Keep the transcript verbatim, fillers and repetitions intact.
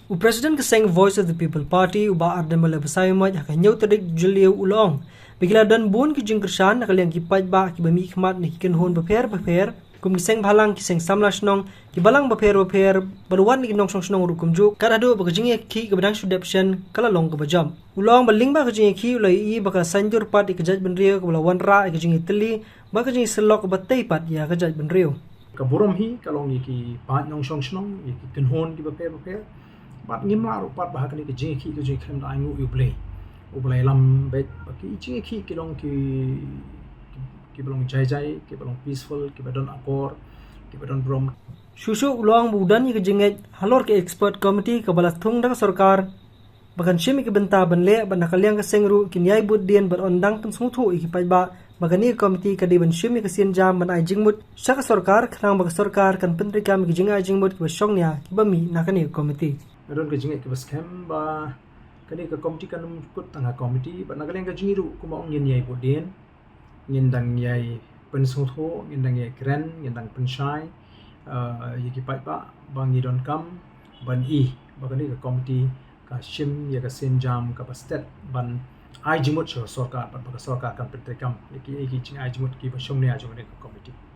U President ka seng Voice of the People Party, u Bah Ardent Miller Basaiawmoit, ha ka hynñiew tarik Jylliew u la ong ba ki la don bun ki jingkyrshan na ka liang ki paidbah kiba mihkhmat na ki kynhun bapher bapher, kum ki seng bhalang, ki seng samla shnong, ki balang bapher bapher, bad wat na ki nongshong shnong ruh kumjuh, kat haduh ba ka jingïakhih kaba dang shu dep shen ka la long kaba jop. U la ong ba lyngba ka jingïakhih u la ïohi ba ka la saiñdur pat ïa ka jaitbynriew kaba la wanrah ïa ka jingïatylli bad ka jingïasyllok kaba tei pat ïa ka jaitbynriew. Ka burom hi ka long ïa ki paid nongshong shnong, ïa ki kynhun kiba pher bapher. Bad ngim lah ruh pat ba ha kane ka jingïakhih ka jingkhlem da ainguh ïa U Blei. U Blei lam beit ba ki jingïakhih ki long ki, ki, kiba long jai jai, kiba long peaceful, kiba don akor, kiba don burom. Shuh shuh u la ong ba u don ïa ka jingngeit halor ka expert committee kaba la thung da ka sorkar ba kan shim ïa ki bynta ban leh, bad na ka liang ka seng ruh kin ïai bud dien bad yn dang pynsngewthuh ïa ki paidbah ba kane ka committee ka dei ban shim ïa ka sienjam ban ai jingmut sha ka sorkar, khnang ba ka sorkar kan pyntreikam ïa ki jingai jingmut kiba shongnia kiba mih na kane ka committee. Nga don ka jingngeit kaba skhem ba kane ka committee kan ym kut tang ha committee, bad na ka liang ka jingïaroh kumba ong ngin ïai bud dien, ngin dang ïai pynsngewthuh, ngin dang ïai kren, ngin dang pynshai, eh, ïa ki paidbah ba ngi donkam ban i ba kane ka committee ka shim ïa ka sienjam kaba stet ban ai jingmut sha ka sorkar, bad ba ka sorkar kan pyntreikam ïa ki, ïa ki jingai jingmut kiba shongnia jong kane ka committee.